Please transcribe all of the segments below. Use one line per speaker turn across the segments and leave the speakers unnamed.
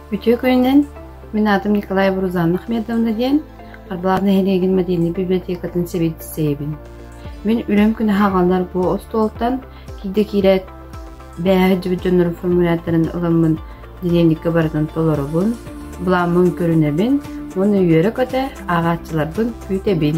Үтүө күнүнэн! Мин аатым Николай Бурузанна Ахмедовна диэн, Харбалаах нэһилиэгин модельнай библиотекатын сэбиэдиссэйэбин. Мин үлэм күнэ хаҕаллар бу остуолтан киирдэ киирээт бээһэ сылдьыбыт дьоннорум формуляттарын ыламмын дневниккэ барытын толоробун, былааммын көрүнэбин уонна үөрэ-көтө ааҕааччыларбын күүтэбин.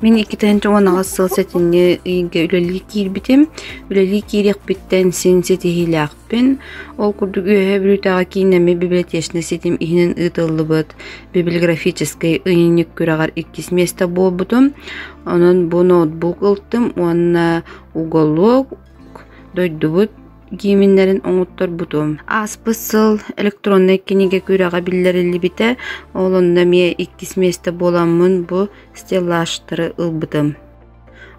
Мин 2018 сыл сэтинньи ыйга үлэлии киирбитим. Үлэлии киириэхпиттэн син ситиһиилээхпин. Ол курдук Үөһээ Бүлүүтээҕи кииннэммит библиотечнай ситим иһинэн ыытыллыбыт библиографическай ыйынньык күрэҕэр иккис миэстэ буолбутум. Онон бу ноутбук ылтым уонна уголок дойдубут гииминнэрин оҥотторбутум. Ааспыт сыл электроннай кинигэ күрэҕэ биллэриллибитэ, ол онно эмиэ иккис миэстэ буоламмын бу стеллажтары ылбытым.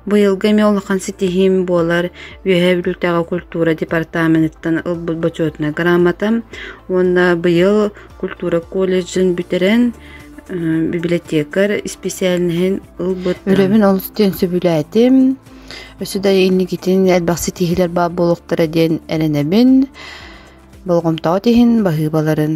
Быйылгы эмиэ улахан ситиһиим буолар Үөһээ Бүлүүтээҕи культура департаменыттан ылбыт бочуотунай грамотам уонна быйыл культура колледжын бүтэрэн библиотекарь исписээлинэһин ылбытым.
Үлэбин олус диэн сөбүлээтим. Өссө да инникитин элбэх ситиһиилэр баар буолуохтара диэн эрэнэбин. Болҕомтоҕут иһин баһыыбаларын.